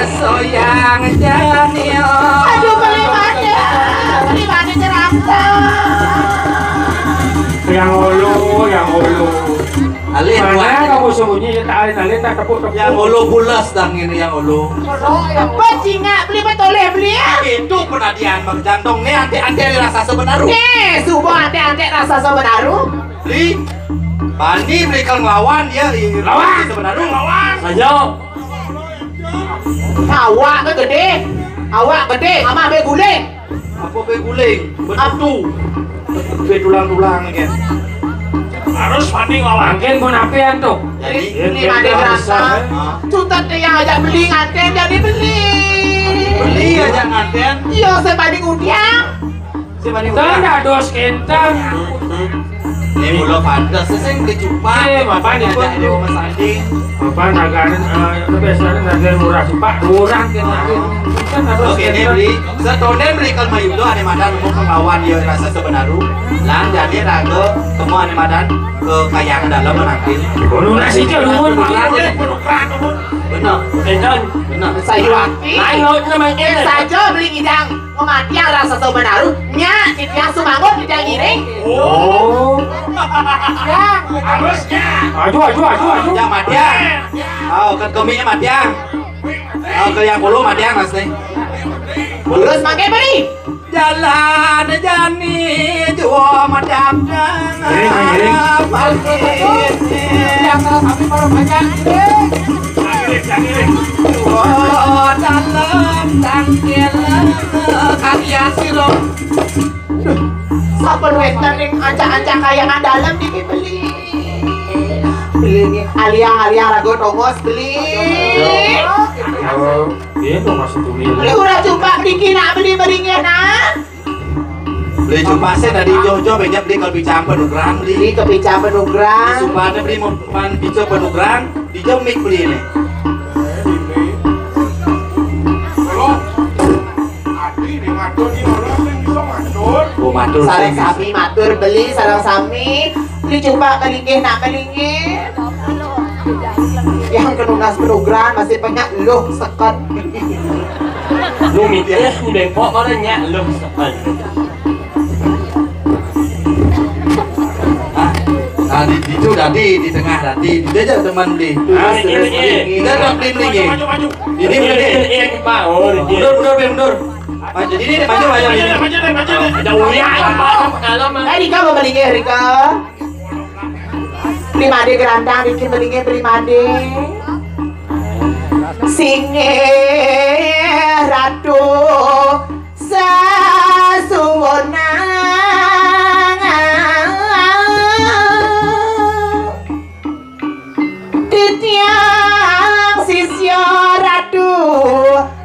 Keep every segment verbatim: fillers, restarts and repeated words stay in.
Soyang jani. Aduh, beli mana? Beli mana cerasa? Yang ulu, yang ulu. Alih. Mana kamu sembunyi? Ya, tak alih-alih, tak tepuk-tepuk. Yang ulu pulas dah ini, yang ulu. Apa cingak beli, betul ya beli ya? Itu penadian Bang Jantong nih, antek-antek rasa sebenaru. Eh, subuh antek-antek rasa sebenaru. Beli, bani beli kalau ngelawan dia, i-, lawan sebenaru. Lawan. Ayo. Awak ke gede, awak gede, mama be guling. Apa be guling? Betutu. Be tulang-tulang kan. Harus banding lawan. Mungkin pun apian tuh. Jadi, ini ada rasa. Cutat yang ajak beli nganten jadi beli. Beli aja nganten. Iya, saya banding udiang. Saya banding udiang. Kan ada dos kentang. Ini mula pantas, saya sing kecupak. Eh, bapak ni pun. Ada rumah sanding. Bapak nagan, eh, biasanya nagan murah cupak, murah kena. Kan ada dos kentang. Oke, ini beli. Setonden beli kalau mayu tu, ane madan mau kelawan dia rasa sebenaru. Lan jadi raga temu ane madan ke kayang dalam menangkil. Kono nasi je lumun. Benar. Edan. Benar. Sayuwati. Lain laut nama ini. Saja beli ngidang. Ngematiang rasa sebenaru. Nya, titiang sumangun, titiang iring. Oh. Ya. Harusnya. Aduh, aduh, aduh, aduh. Ya, matiang. Oh, kan komiknya matiang. Oh, ke yang puluh matiang, Mas, nih. Terus makai beli. Jalan jani jua madang. Iring, iring. Yang salah sami para banyak. Jua dalam tangkil karya siro. Duh, sampun wénten ing ancak-ancak kayaan dalem niki beli. Beli ni, aliang-aliang raga tongos beli. Yo, iya dong, Mas Tumi. Beli ora coba mriki nak beli mriki nak. Beli coba sih tadi jojo banyak beli kalau bicara penukaran beli. Beli kebicara penukaran. Sumpah beli mau pan bicara penukaran, dijemik beli ini. Adi, di matur, di orang yang bisa matur. Oh, matur. Sareng sami matur beli, sareng sami beli coba kelinggih nak kelinggih. Yang kenunas penukaran masih banyak loh seket. Lu mikir, lu bengkok, mana nyak loh seket. Nah, di, di itu tadi, di tengah tadi, dia aja teman di. Nah, ini, ini, ini. Kita tak beli lagi. Maju, maju, maju. Ini, ini, ini. Ini, ini, Pak. Oh, ini. Mundur, mundur, mundur. Maju, ini, ini, maju, maju, ini. Maju, maju, maju. Ada uya, apa? Kalau mah. Eh, Rika, mau beli ya, Rika. Beli made gerantang, Rika beli ya, beli made. Singgih Ratu Sasuwunang. Titiang sisya Ratu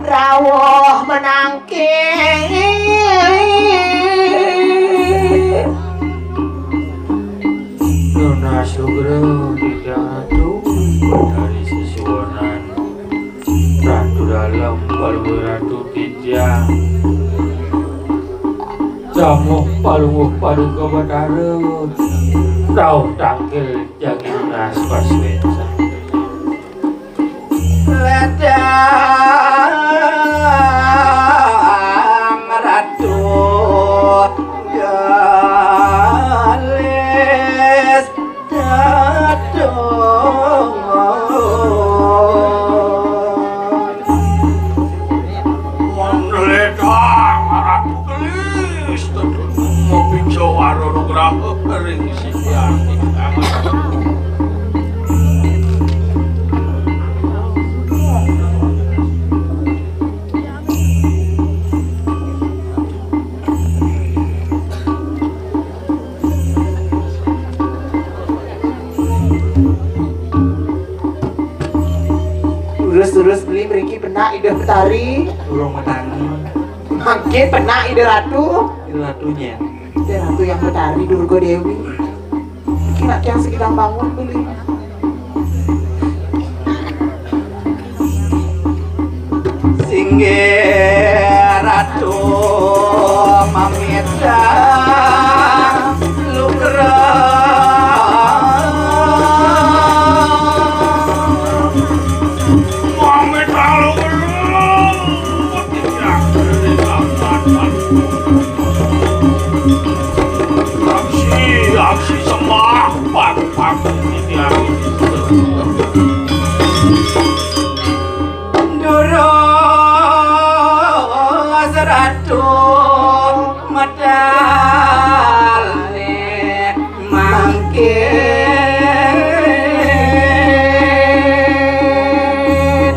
rawuh menangke. Nunas lugra titiang Ratu, dari sesuwonan Ratu Dalem, Palungguh Ratu titiang. Jamuh Palungguh Paduka Batara, rauh tangkil jagi nunas paswécan. Ledang Ratu Galis. Dadong. Mandhledang Ratu Kelis, dadong mapinca wara nugraha ring sisian. Terus-terus beli mriki penak Ida Betari. Durung metangi. Mangkin penak Ida Ratu. Ida Ratunya. Ida Ratu yang Betari Durga Dewi. Iki nak yang sekidang bangun beli. Singgih Ratu mamitang lugra. Mamitang lugra. Mangkin.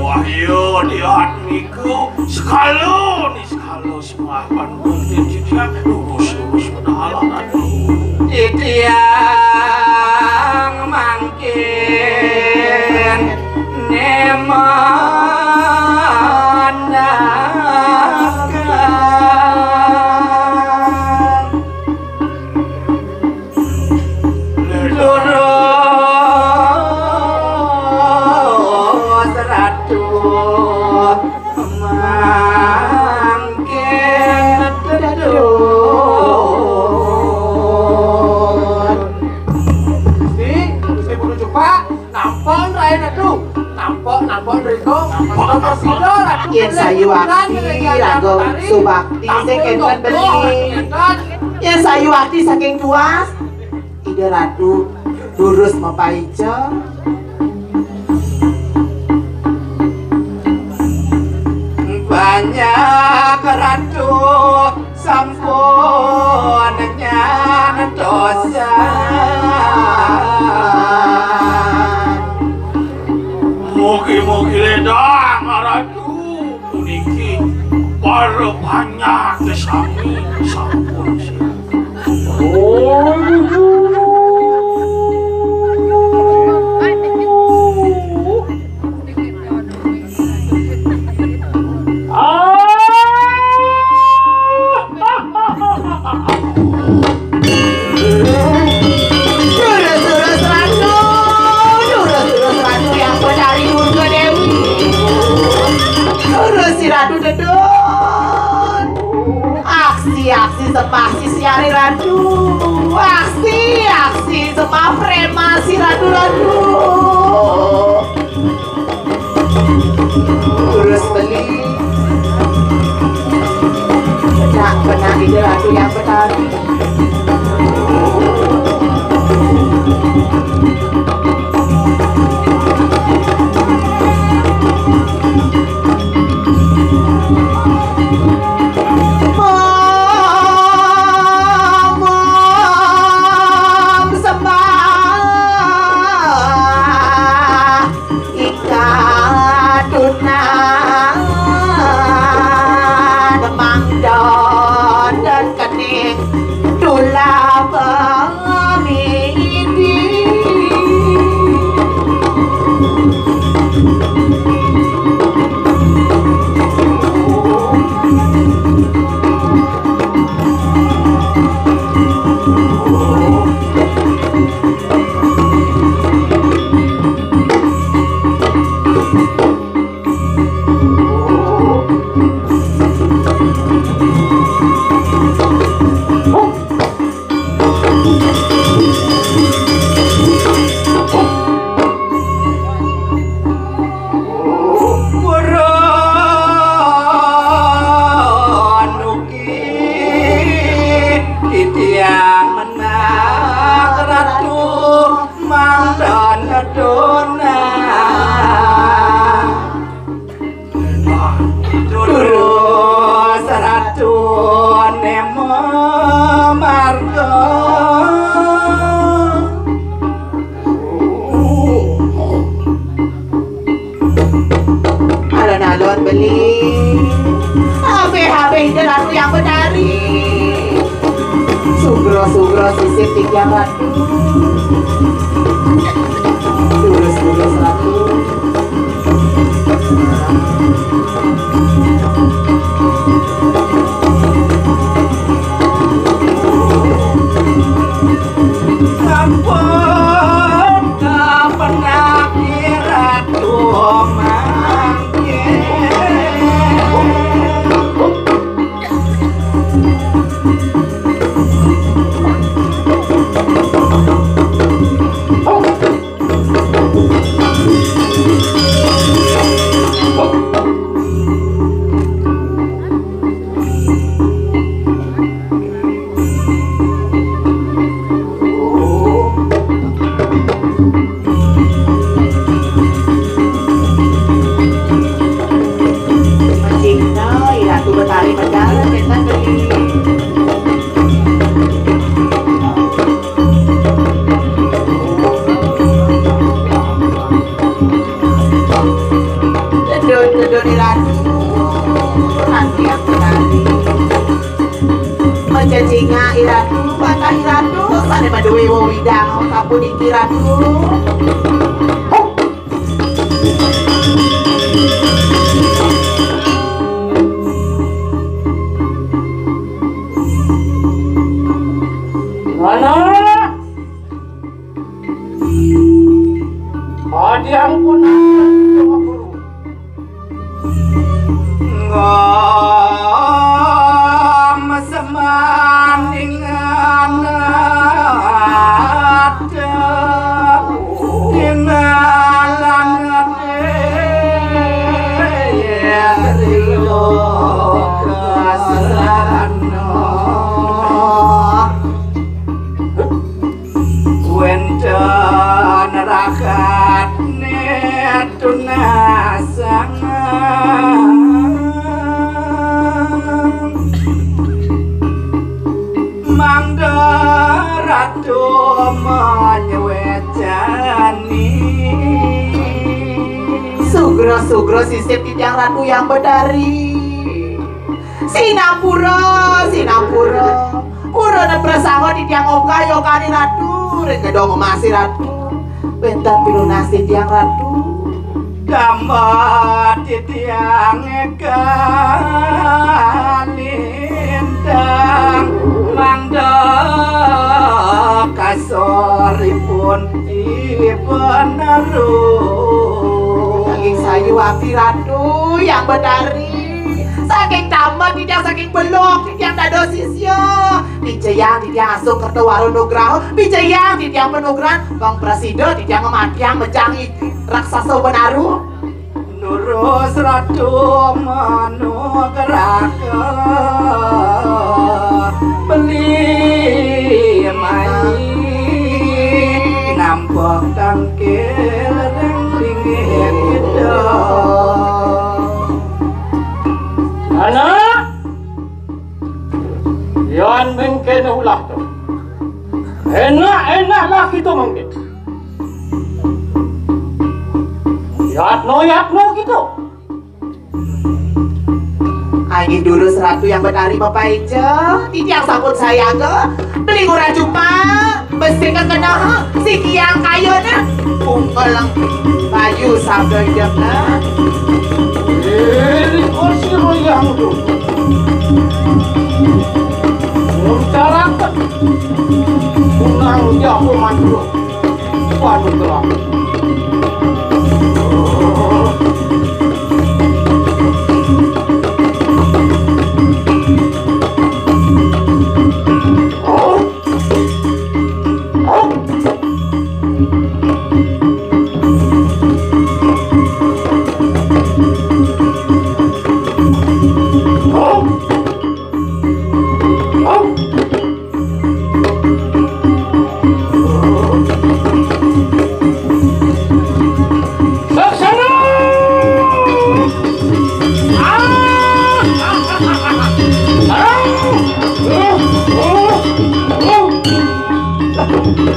Wahyu diat niku sekala niskala semapan mungkin titiang lurus-lurus menahalan atuh. Titiang mangkin nemandakan. Lurus Ratu mangkin tedun. Gusti, Gusti Putu Cukpa, nampun Raden Ratu. Nampun, nampun Riko. Nampun Riko. Yén sayuwakti raga subakti sing kénten beli. Yén sayuwakti saking tuas, Ida Ratu durus mapaica. Banyak Ratu sampun nyantosan. Mugi-mugi ledang Ratu puniki para panjak sami sampun siap. Durus-durus Ratu, durus-durus Ratu yang Betari Durga Dewi. Durus si Ratu dedun. Aksi, aksi, sepasi siari Ratu. Aksi, aksi, semah prema si Ratu, Ratu. Terus beli. Nak benar ide Ratu yang Betari. Mamam sembah ika tunan mangda dan kening tulah pemidi. Purun ugi titiang menang Ratu manten dona. Durus Ratu nema marga. Alon-alon beli. Habis-habis Ida Ratu yang Betari. Sugra-sugra sisip tiga Ratu. Durus-durus Ratu. Sampun kapenak Ratu mangkin. Ratu, matahi Ratu, sané madué wewidang sapuniki Ratu. Anak, adiang pun akan guru. Ngom semaning anadeng tingalan diri lokasana. Wénten rakatné tunasangan mangda Ratu manyuwécani. Sugra-sugra sisip titiang Ratu Hyang Betari. Sinampura, sinampura. Purana prasangga titiang oka-yokani Ratu, ring gedong emasé Ratu. Wénten pinunas titiang Ratu. Damel titiang kalintang mangda kasoripun ibenaru. Nanging sayuwakti Ratu Hyang Betari. Saking tamet titiang, saking belog titiang dados sisya. Picayang titiang asung kerta wara nugraha, picayang titiang panugrahan, pang prasida titiang ngamatiang mejang i raksasa benaru. Durus Ratu manugraha beli mai nampek tangkil ring linggih kita. Anak, yan mangkin ulah to. Enak-enak lah kita mangkin. Yatno-yatno kita. Inggih durus Ratu Hyang Betari, Bapak Ica, titiang sampun sayaga, beli ngurah jupa, besi kekeneh, sikiang kayuné, ungkel bayu sabda idepna. Ih, kursi royang tu. Ngucaraken. Kunang jago mantu. Waduh, gelap.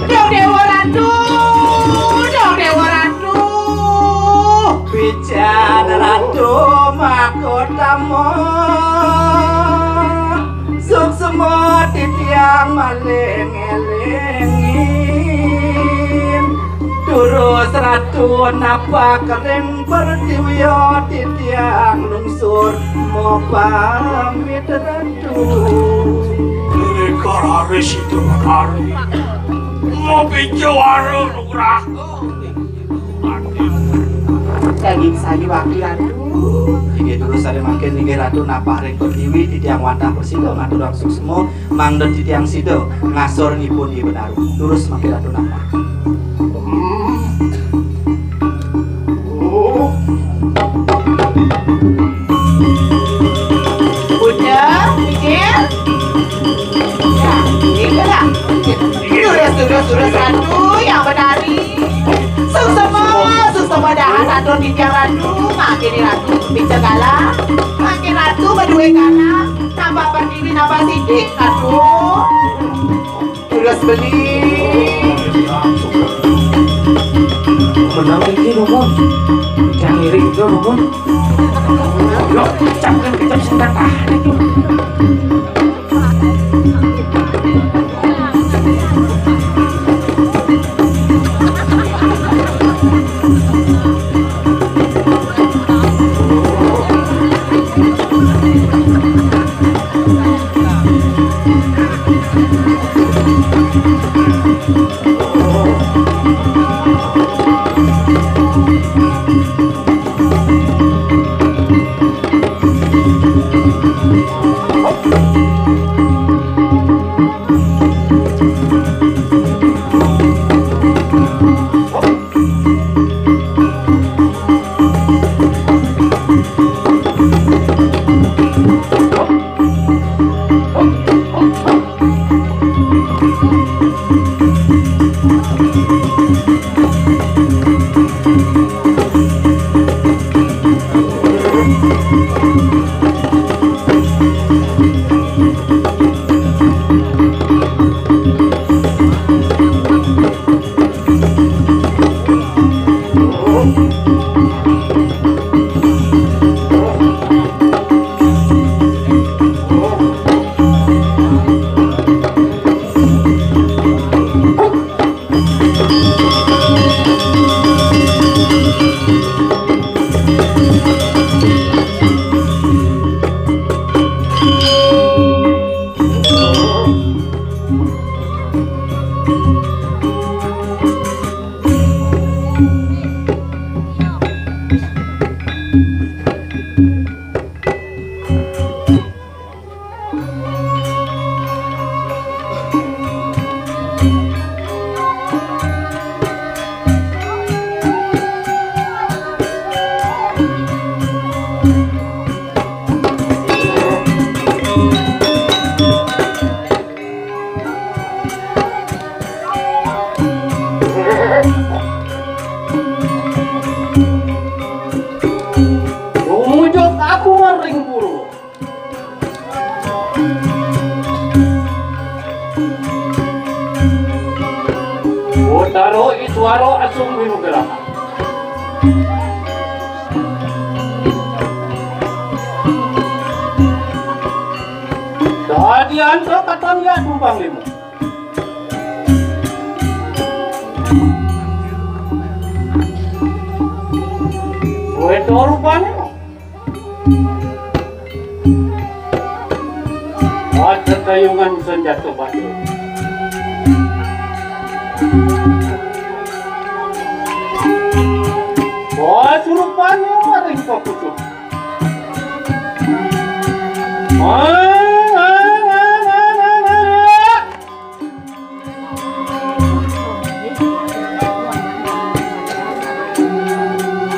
Duh Déwa Ratu, duh Déwa Ratu. Pican Ratu Makutama, suksma titiang malih ngélingin. Durus Ratu napak ring pertiwi, titiang lungsur mapamit Ratu. Iri kararis itu kari. Mapijawara nugraha. Daging sami wakil Ratu. Inggih durus sare mangkin, inggih Ratu napak ring pertiwi, titiang wantah prasida ngaturang suksma, mangda titiang sida ngasoripun Ibu Daru. Durus mangkin Ratu napak. Udah, pikir. Ya, ini lah. Durus, durus, durus, Ratu, yang benari. Suksma, suksma dahat atur titiang Ratu, mangkin Ratu, pica galah, mangkin Ratu, madue galah, nambah pertiwi, nambah sidik, Ratu. Durus beli. Menang iki, Nungun. Jangan iri itu, Nungun. Yo, kecap kan, kecap sentak. Ah, itu. Tumujok aku maring puro. Utaro iswaro asung minugraha. Dadi anto katon ya tumpang limo. Weto rupane. Wah, tetayungan senjata batu. Wah, surupane maring papucuk. Wah, wah, wah.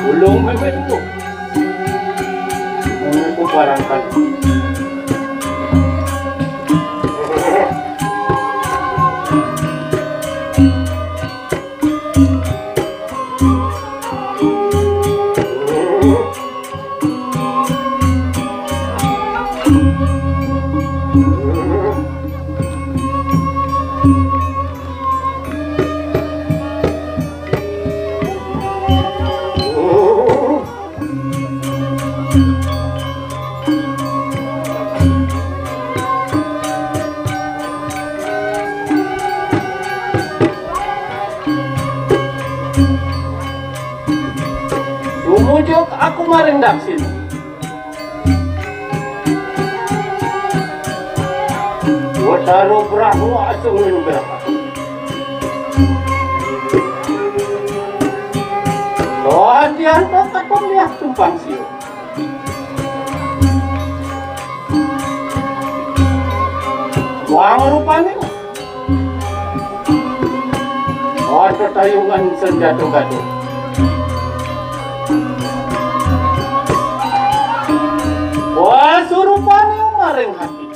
Ulung meme itu. Meme itu barangkan. Tumujok aku maring daksina. Wataro Brahma asung ing berapa. Adianto katon liah tumpang sio. Wang rupane. Ada tayungan senjata gaduh. Wah, surupane maring hati.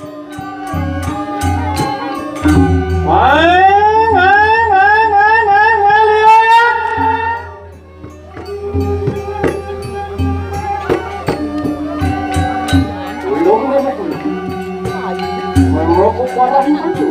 Wah, wah, wah, wah, wah, wah, lihat. Ulung, ulung. Merokok parah itu.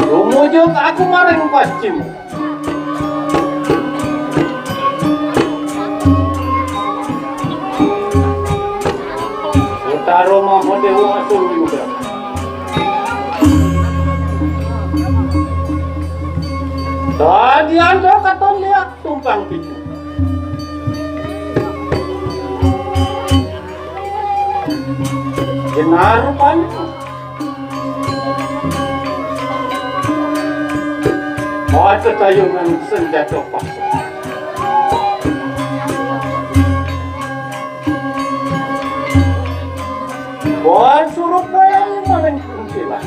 Tumujok aku maring pacim. Utaro Mahadewa asung yuda. Dadi anda katon liak tumpang pitu. Jenar rupane. Ada tayungan senjata pasuk. Buat suruh bayang maling kuntilan.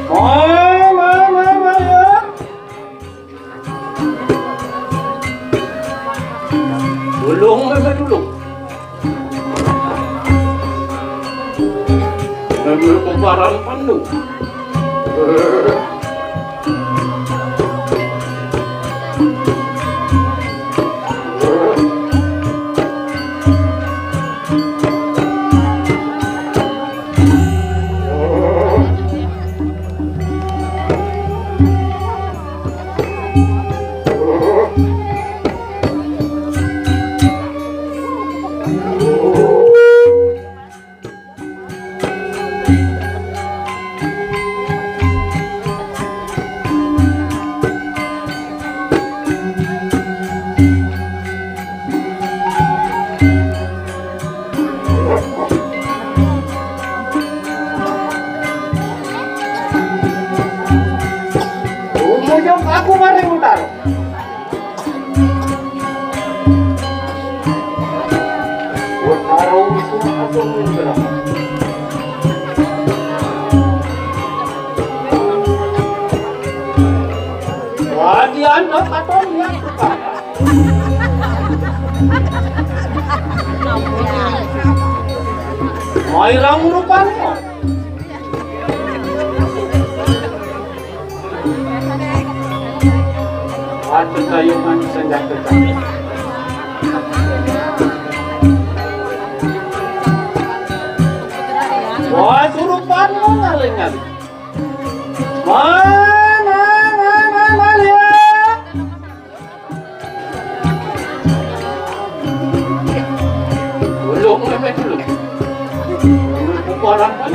Mai, mai, mai, mai, ya. Dulung, meme dulung. Meme kumparan pandu. Umujung aku maring utara. Utara itu aku menggerak. Wadian katon ya. Mairang rupannya. Waktu kayuman senjata. Wah, surupan lo ngaling-ngaling. Mai, mai, mai, mai, mai, lihat. Ulung, mai, mai, ulung. Ulung kumparan, mai.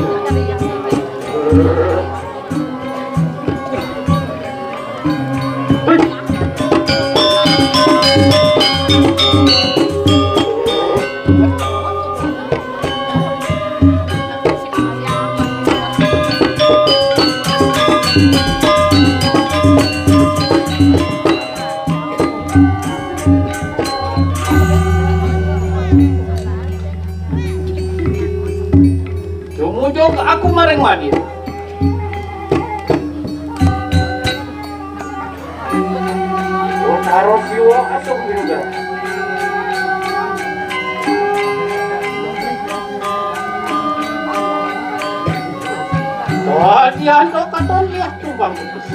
Tumujung aku maring wadian. Utara siwa asuh di negara. Wadian to katon lihat tumbang putus.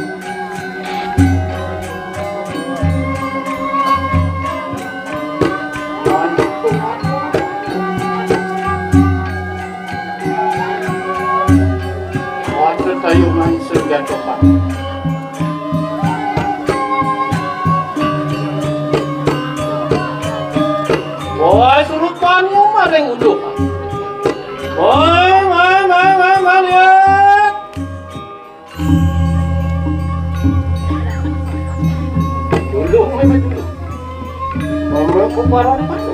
Wonten kayuman senjata. Woi, surupanmu maring unduk. Woi, woi, woi, woi, woi, lihat. Dulu, dulu. Mama kumparan padu.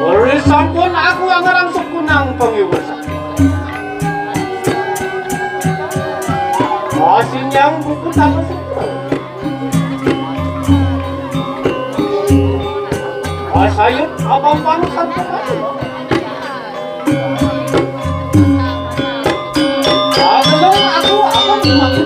Ori sampun aku angarang sukunang pangiwasa. Masinyang buku tanah suku. Masayut abang-abang sampun aku. Abang aku, abang aku.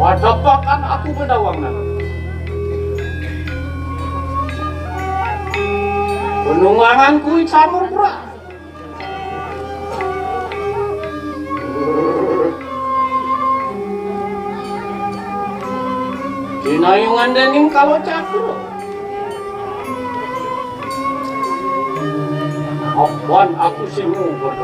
Wadapakan aku benawangan. Nungangan kuwi Samudra. Dinayungan dening Kala Cakra. Apan aku sing ngubur.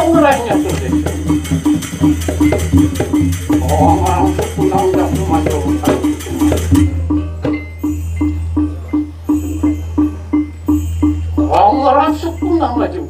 Urahnya sudah. Oh, langsung pulang dah maju. Oh, langsung pulang maju.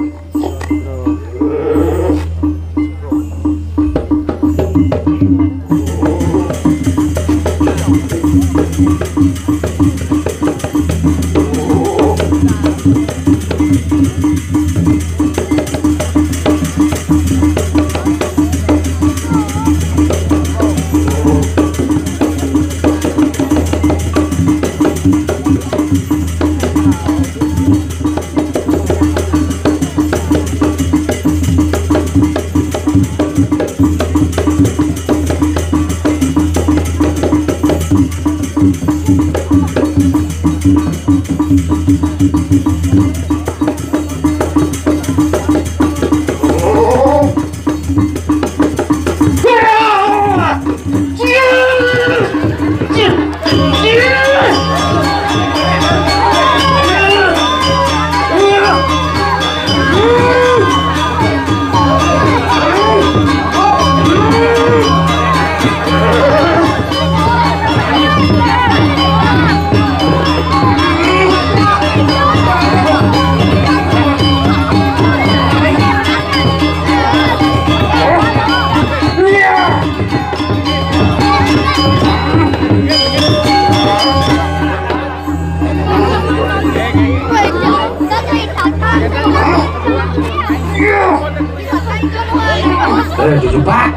Eh, cucu Pak.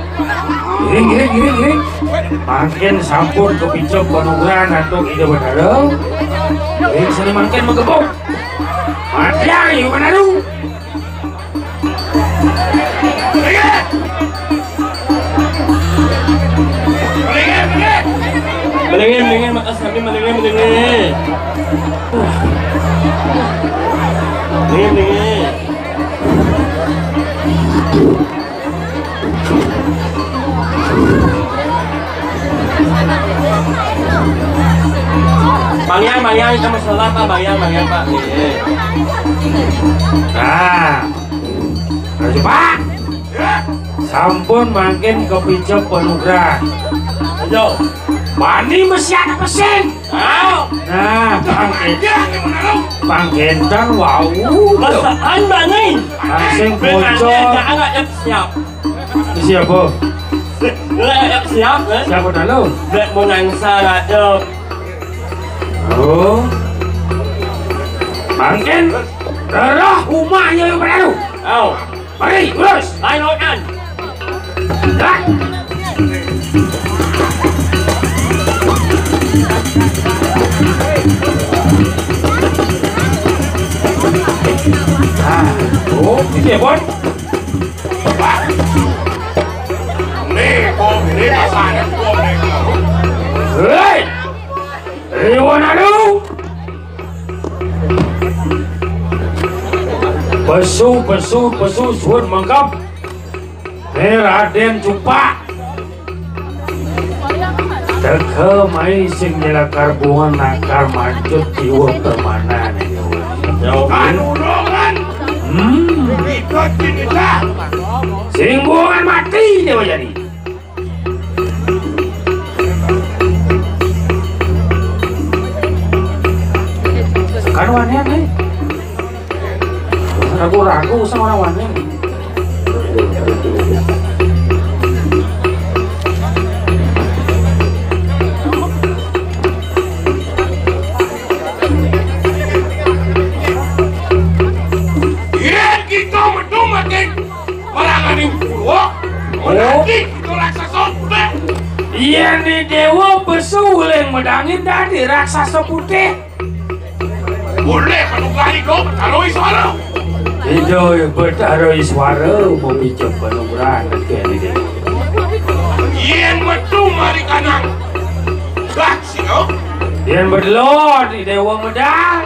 Giring, giring, giring, giring. Mangkin sampun kapicep panugrahan antuk Ida Batara. Giring seni mangkin magebug. Matiang Ida Batara. Malingin, malingin, makas kami malingin, malingin. Malingin, malingin. Bang Yang, Bang Yang, kita mau sholat, Pak. Bang Yang, Bang Yang, Pak. Iya. Nah, ayo, Pak. Sampun mangkin kapicep panugrahan. Ayo. Bani mesiat apa sing? Nah, pangken-, pangkentan wau. Masaan bani. Asing bocor. Anak siap. Siapa? Anak siap, eh? Siapa lalu? Dek menangsa raja. Oh. Mangkin rerah umahnya yang baru. Oh. Mari, urus. Lain lautan. Dah. Ah, oh, ini ya, Bon. Nih, Bon, ini pasangan gua, nih. Hei! Iwan Anu! Pesu, pesu, pesu, suhun mangkep. Né Radén Cupak. Teka mai sing nyelakar bunga nakar mancut jiwa permana né. Jauh kan urungan. Hmm. Ikut cinta. Sing bunga mati dia jadi. Kan wanian, eh. Ragu-ragu sama orang wanian. Yén kita metu makin maranganing Purwa, oh. Menanti kita raksasa putih. Yén di Déwa Besu uling medangin dadi raksasa putih. Boleh menunggangi kau Betara Iswara. Ida Betara Iswara mabicep panugrahan kén Déwa. Yén metu mari kanang. Dak sira. Yén bedelo di Déwa medal.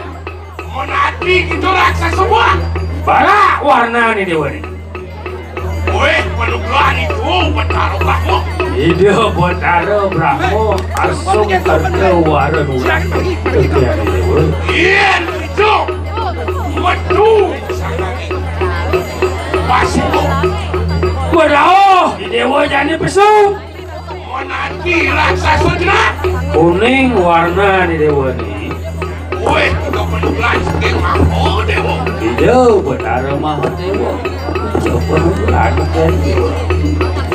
Menati kita raksasa buah. Barak warna ni Déwa ni. Wéh, panugrahan itu Betara Brahma. Ida Betara Brahma asung kerta wara nurak. Kegian Déwa. Yén itu metu. Pasiko. Berauh, di Dewa jani pesu. Menanti raksasa jenak. Kuning warna di Dewa ni. Weh, udah penuh saking mangko, Dewa. Iya, Betara Mahadewa. Iya, penuh kan, Dewa.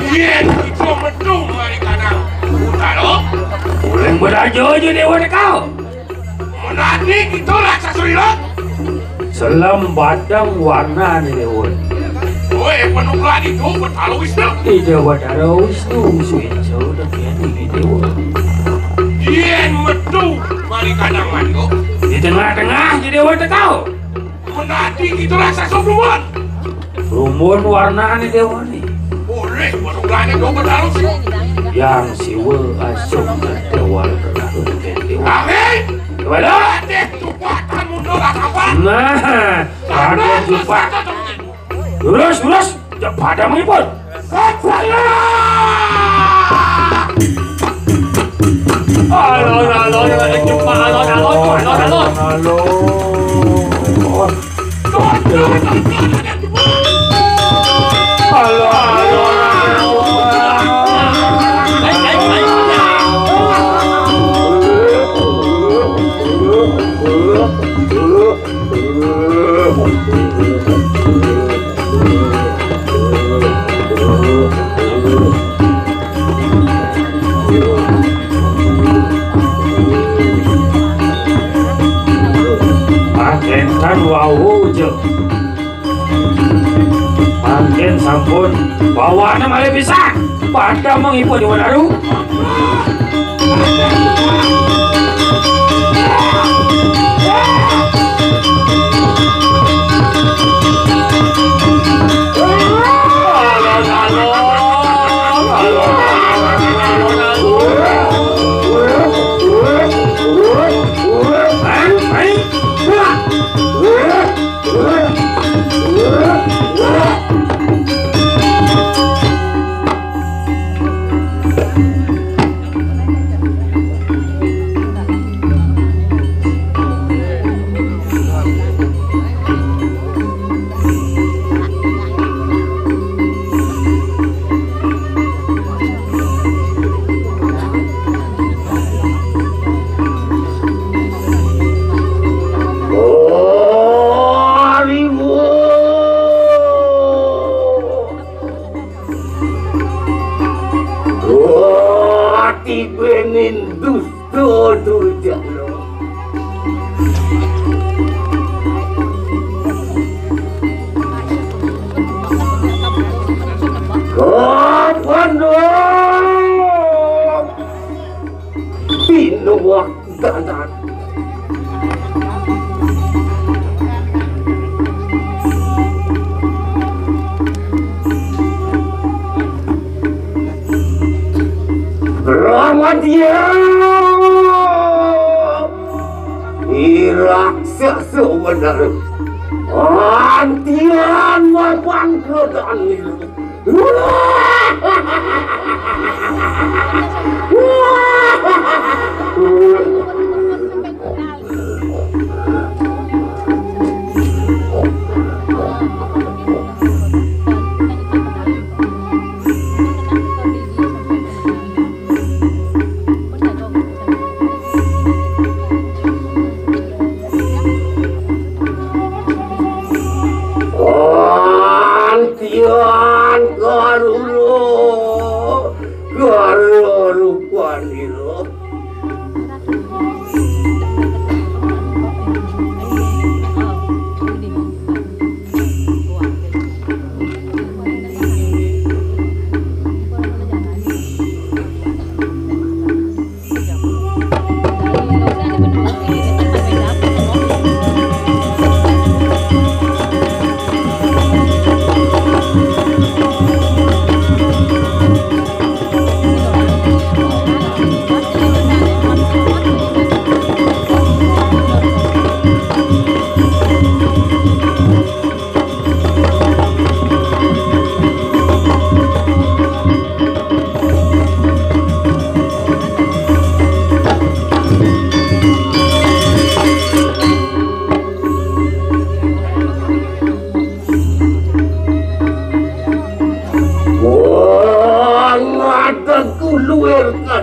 Iya, itu betul, Mari Kadang. Utara. Boleh beraja aja, Dewa, dek kau. Menanti kita raksasa lila. Selem badeng warna ni, Dewa. Weh, penuh lagi tu, Betara Wisnu. Ida Betara Wisnu, suica udah kini, Dewa. Yen metu, Mari Kadang mangko. Di tengah-tengah, di Dewa tekau. Menanti kita raksasa Brumbun. Brumbun warnane, Dewa ni. Boleh, warnane Dewa Betara Siwa. Yang Siwa asung Dewa Betara Dewa. Amin. Dewa. Raden Jupak, kamu nolak apa? Nah, Raden Jupak. Lurus, lurus. Cepat dah mengipun. Alon, alon, alon, cepat, alon, alon, alon, alon. Alon. Pancen kan wau je. Pancen sampun bawana malih pisan. Pada mengipun Dewa Daru. Wati benin dusta durjana. Kapan dong? Pinuwak dadan. Ramadya! Irak sesumener. Antian mapang kedan. Antian karuna.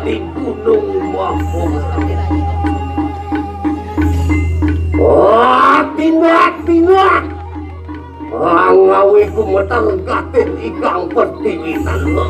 di Gunung Mawar. Wah, tindak, tindak. Angawi gumeter gatin ikang pertiwi telu.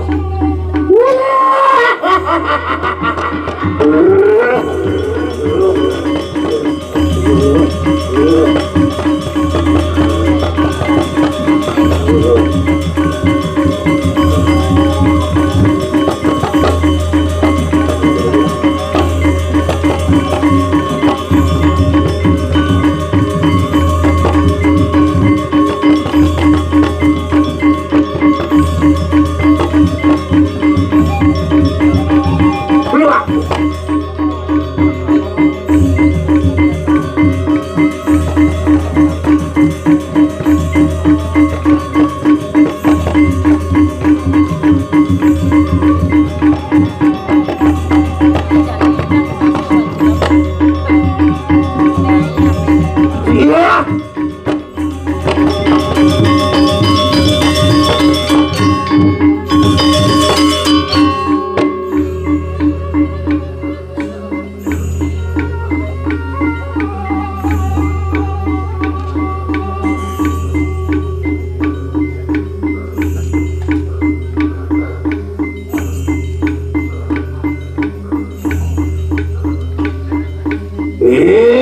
Iya,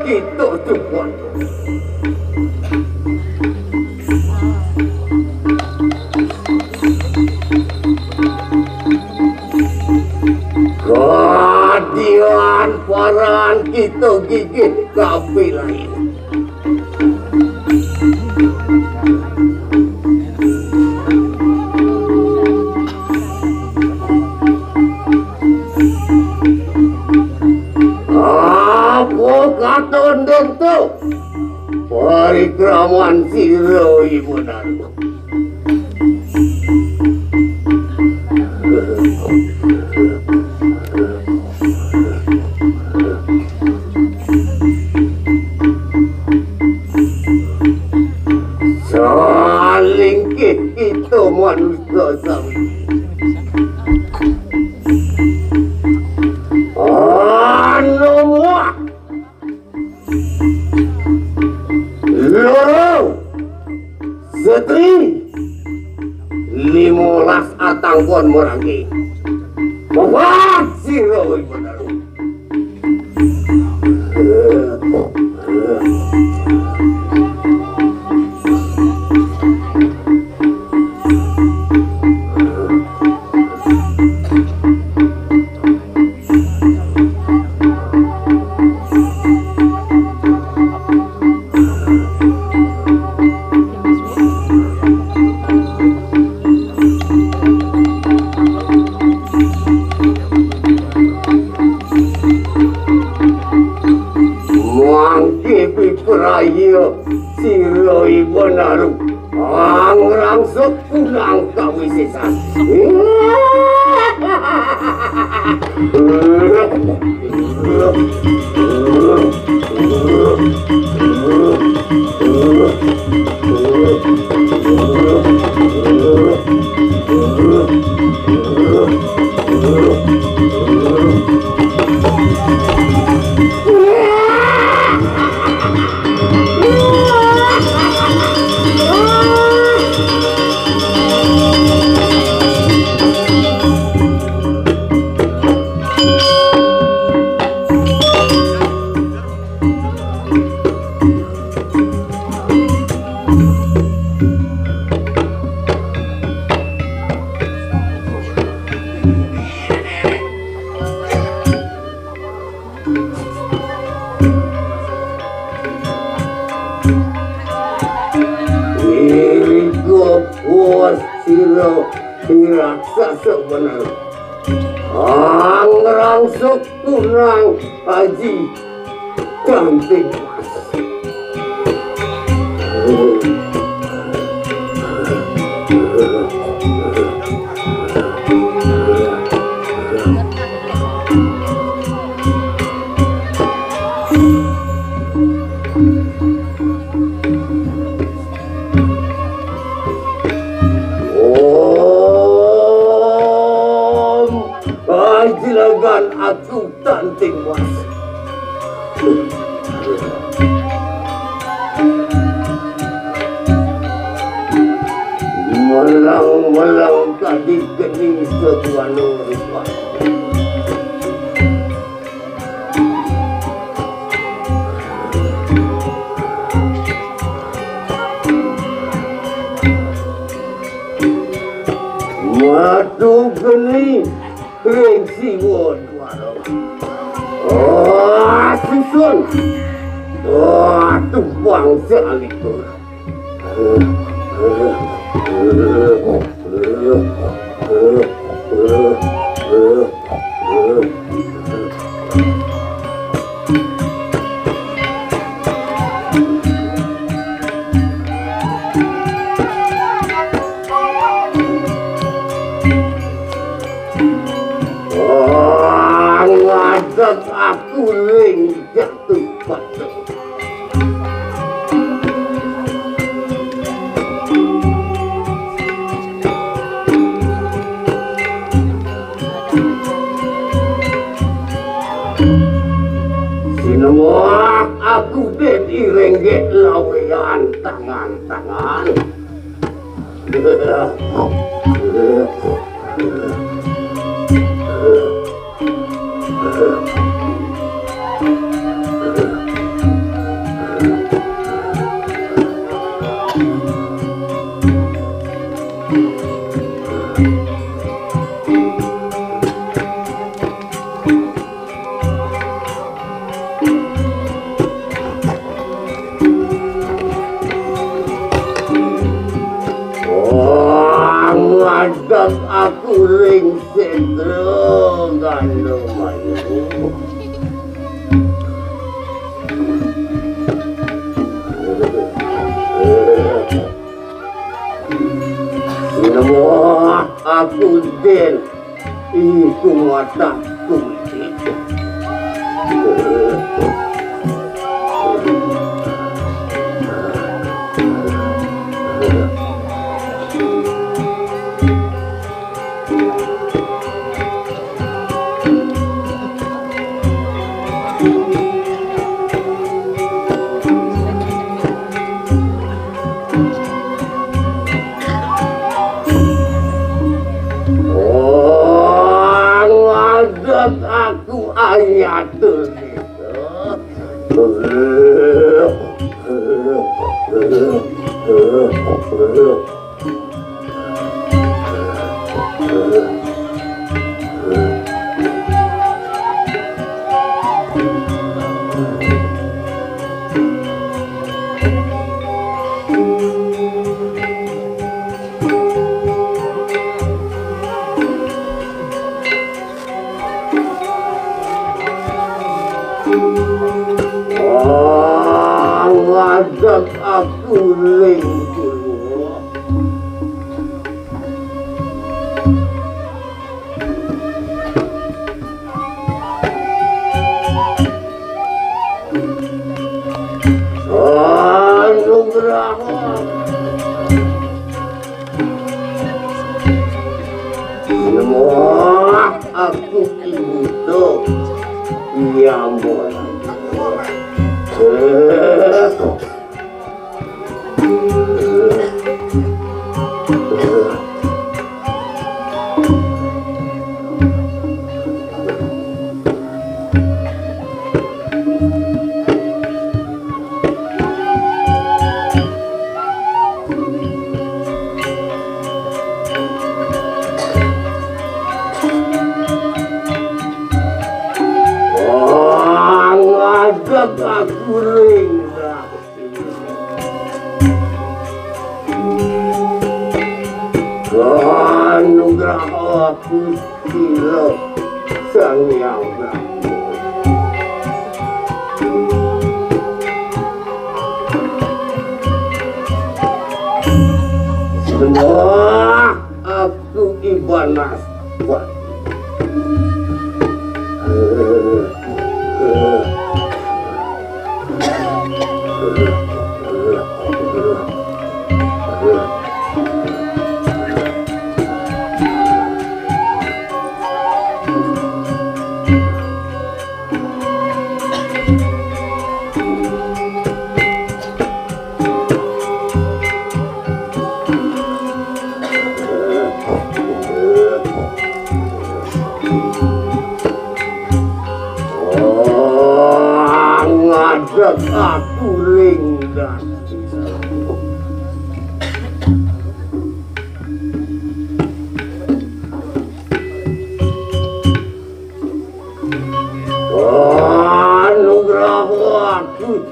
kita tuan. Kadian paran kita gigit kapi lain. Apa kata nden tu? Parikraman sira ibu dalu. Salingkih kita manusia sami. Anu muah. Loro, setri, limolas atang pon merangge. Babat sira ibu dalu. Mangke pipraya sira ibu dalu. Angrangsuk kunang kawisesan. Iko puas sira raksasa bener. Angrangsuk kunang aji cantik. Mas. Melang-melang tadi geni sebuah rupa. Madu geni ring siwa dwara. Ah, susun. Ah, tumpang salika. Ah, ngadeg aku ring jatuh pada. Sinemoh aku den iring gek lawean tangan-tangan. Oh, ngadeg aku ring Sedro Gandum Ayu. Sinemoh aku den, iku mata kunci. Oh, ngadeg aku anyata. Ah, ngadeg aku ring Dewa. Anugraha. Semua aku ibu tu. Iya, Mbok. Wah, ngadeg aku ring. Anugerah aku sira Sang Hyang Prabu. Semua aku ibanas. Aku ring dadi. Anugraha aku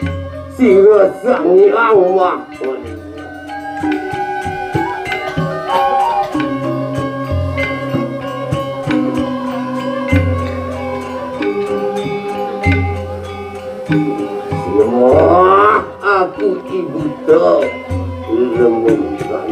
sira Sang Hyang Maha. Semua aku ibu tak lembutkan.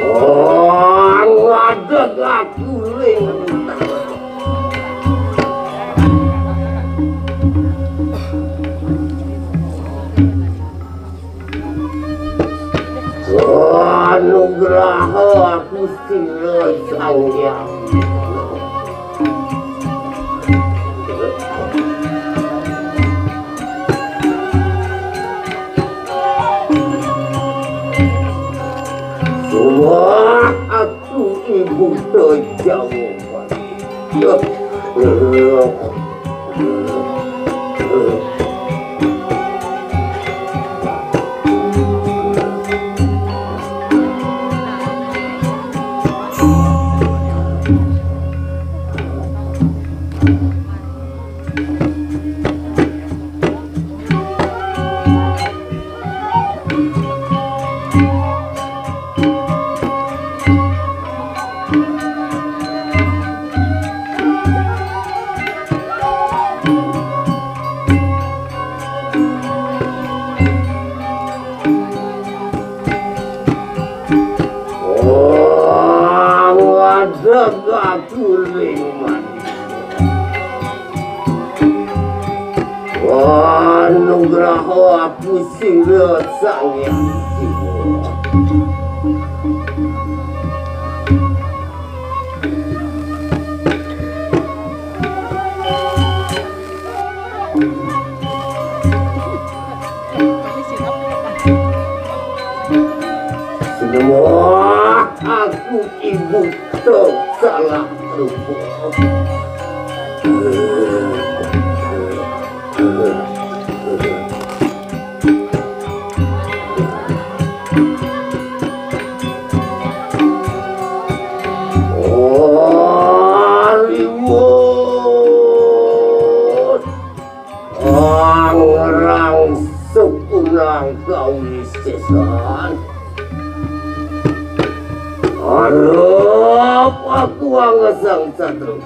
Oh, ngadeg aku ring. Anugraha aku sira Sang Hyang. Wah, aku ibu terjauh. Oh, ada gatuling manis. Anugraha aku sira Sang Hyang Siwa. Semua aku ibu tak salah rupa. Ariwut, angrang sukunang kawisesan. Arep aku angesang satru.